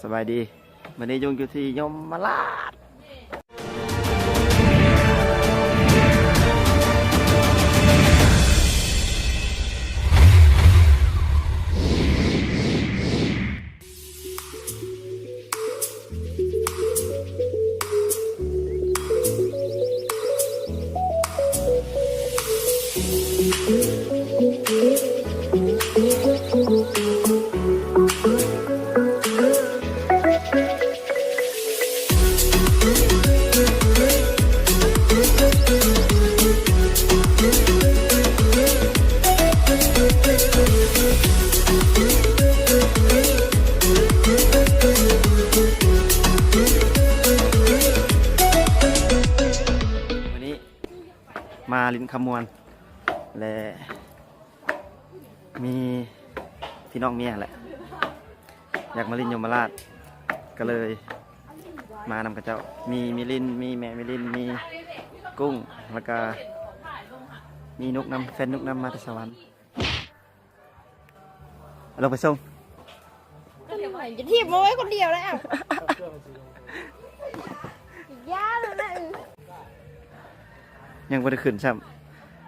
ສະບາຍດີ ມື້ນີ້ຢຸ່ງຢູ່ທີ່ຍົມມະລາດ. ມື້ນີ້ມາຫຼິ້ນຄຳມ່ວນ ແລະ ມີພີ່ນ້ອງເມຍແຫຼະ ຢາກມາຫຼິ້ນຍົມມະລາດ ກໍເລີຍມານຳເຂົາເຈົ້າ ມີມິລິນ ມີແມ່ມິລິນ ມີກຸ້ງ ແລ້ວກໍມີນຸກນຳ ແຟນນຸກນຳ ມາແຕ່ສະຫວັນ. ເອົາລົງໄປສົ່ງ ຢ່າຖີບມາໄວ້ຄົນດຽວແລ້ວ ຢ່າແລ້ວນະ. ຍັງບໍ່ໄດ້ຂຶ້ນຊ້ຳ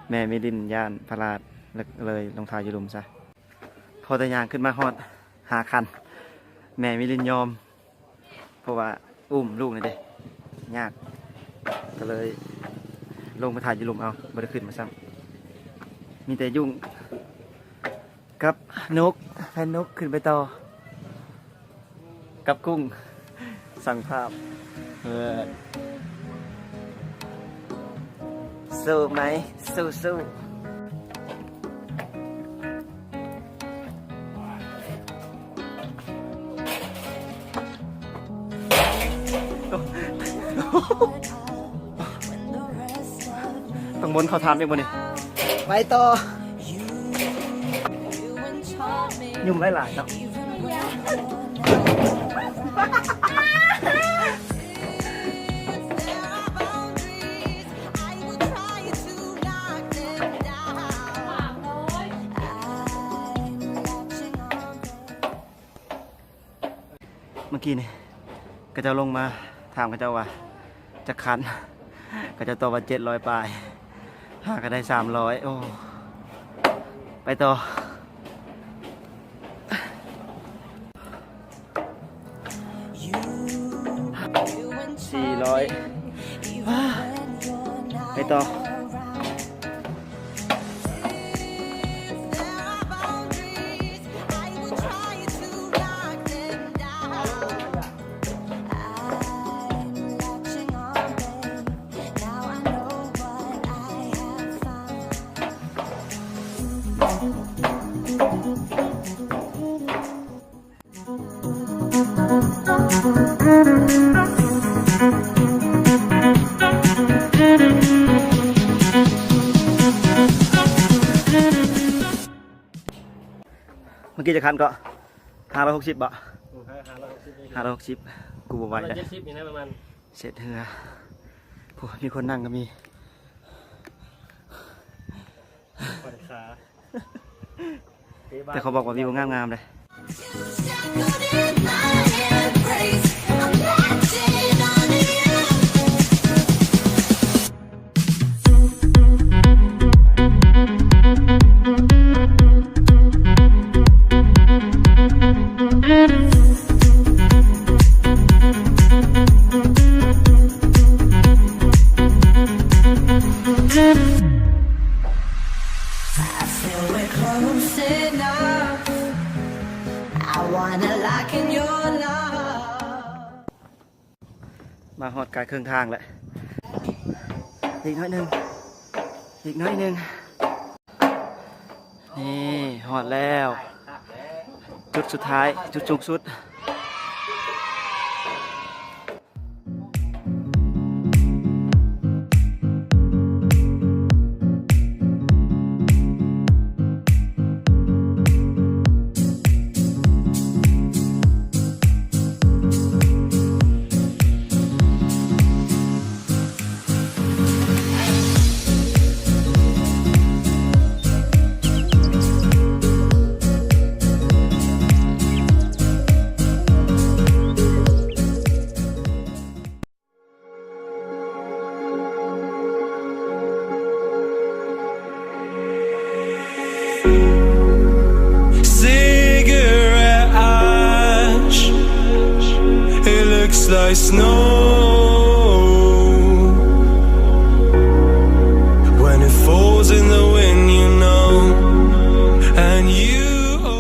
ແມ່ມິລິນຢ້ານພະລາດ ເລີຍລົງຖ່າຍຢູ່ລຸ່ມຊະ. ພໍແຕ່ຍ່າງຂຶ້ນມາຮອດຫ້າຂັ້ນ ແມ່ມິລິນຍອມ ເພາະວ່າອຸ້ມລູກນີ້ເດ້ ຍາກ ກໍເລີຍລົງໄປຖ່າຍຢູ່ລຸ່ມເອົາ ບໍ່ໄດ້ຂຶ້ນມາຊ້ຳ. ມີແຕ່ຍຸ່ງກັບນົກ ແຟນນົກ ຂຶ້ນໄປຕໍ່ ກັບກຸ້ງ ຊ່າງພາບ ເອີ ສູ້ໄໝ? ສູ້ໆ. ຕ້ອງວົນເຂົ້າຖາມອີກບໍ່ນີ້? ໄປຕໍ່. ຍຸງຫຼາຍໆເນາະ. ເມື່ອກີ້ນີ້ ເຂົາເຈົ້າລົງມາຖາມເຂົາເຈົ້າວ່າຈັກຄັນ ເຂົາເຈົ້າຕອບວ່າເຈັດຮ້ອຍປາຍ ຫາກໍໄດ້ສາມຮ້ອຍ. ໂອ້ ໄປຕໍ່. ສີ່ຮ້ອຍ ໄປຕໍ່. ເມື່ອກີ້ຈັກຄັນເກາະ? ຫ້າຮ້ອຍຫົກສິບບໍ່? ອືມ ຫ້າຮ້ອຍຫົກສິບ ຫ້າຮ້ອຍຫົກສິບ ກູບໍ່ໄຫວແລ້ວ ເຈັດສິບນີ້ນະ ປະມານ ເຊັດເຮືອ. ໂອ້ ມີຄົນນັ່ງກໍມີ ຜ່ອນຂາ. ແຕ່ເຂົາບອກວ່າວິວງາມໆເດ້. ມາຮອດກາຍເຄິ່ງທາງແລ້ວ ອີກໜ້ອຍໜຶ່ງ ອີກໜ້ອຍໜຶ່ງ. ນີ້ຮອດແລ້ວ ຈຸດສຸດທ້າຍ ຈຸດສູງສຸດ. ເ like snow. When it falls in the wind, you know, and you, oh.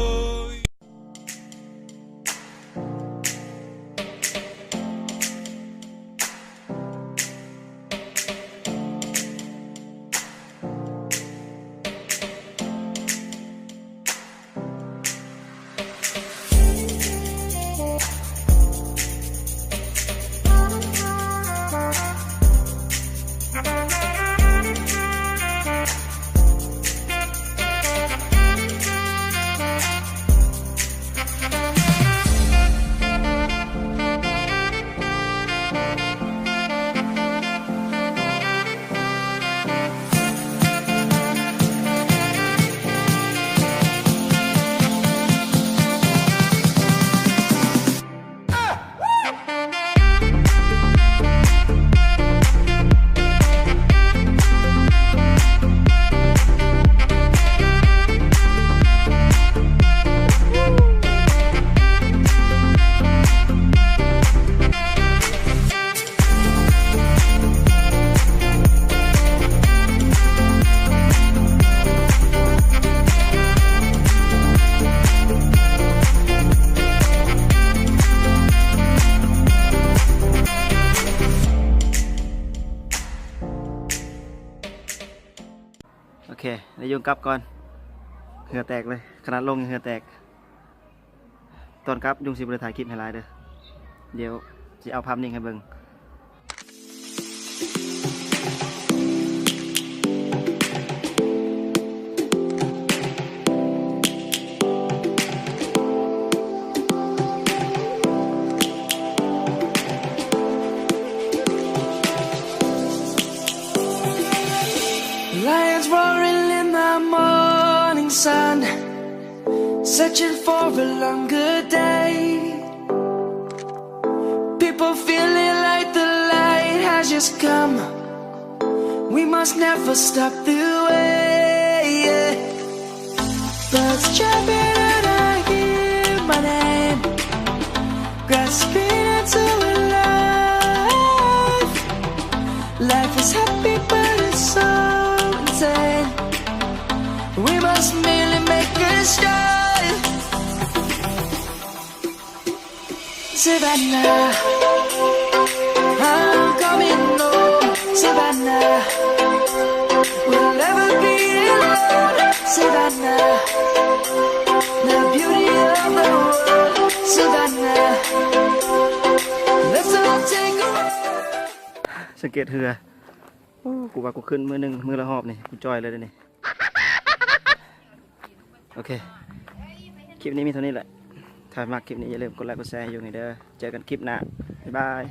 ໂອເຄ ໄດ້ຍຸງກັບກ່ອນ ເຫື່ອແຕກເລີຍ ຂະໜາດລົງຍັງເຫື່ອແຕກ. ຕອນກັບຍຸງຊິບໍ່ໄດ້ຖ່າຍຄລິບໃຫ້ຫຼາຍເດີ້ ດຽວຊິເອົາພາບນິ້ງໃຫ້ເບິ່ງ. Lions roaring in the morning sun, searching for a longer day. People feeling like the light has just come. We must never stop the way, yeah. Birds chirping and I hear my name, grasping into a life. Life is happy, but it's so insane. We must merely make a start. Savannah, I'm coming home. Savannah, we'll never be alone. Savannah, the beauty of the world. Savannah, let's all take a walk. ສັງເກດເຮືອ ໂອ້ ກູວ່າກູຂຶ້ນມື້ໜຶ່ງ ມື້ລະຮອບນີ້ ກູຈ່ອຍເລີຍເດນີ້. ໂອເຄ ຄລິບນີ້ມີເທົ່ານີ້ແຫຼະ. ຖ້າມັກຄລິບນີ້ ຢ່າລືມກົດໄລກົດແຊໃຫ້ຍຸງແດ່ເດີ້. ເຈີກັນຄລິບໜ້າ. ບາຍບາຍ.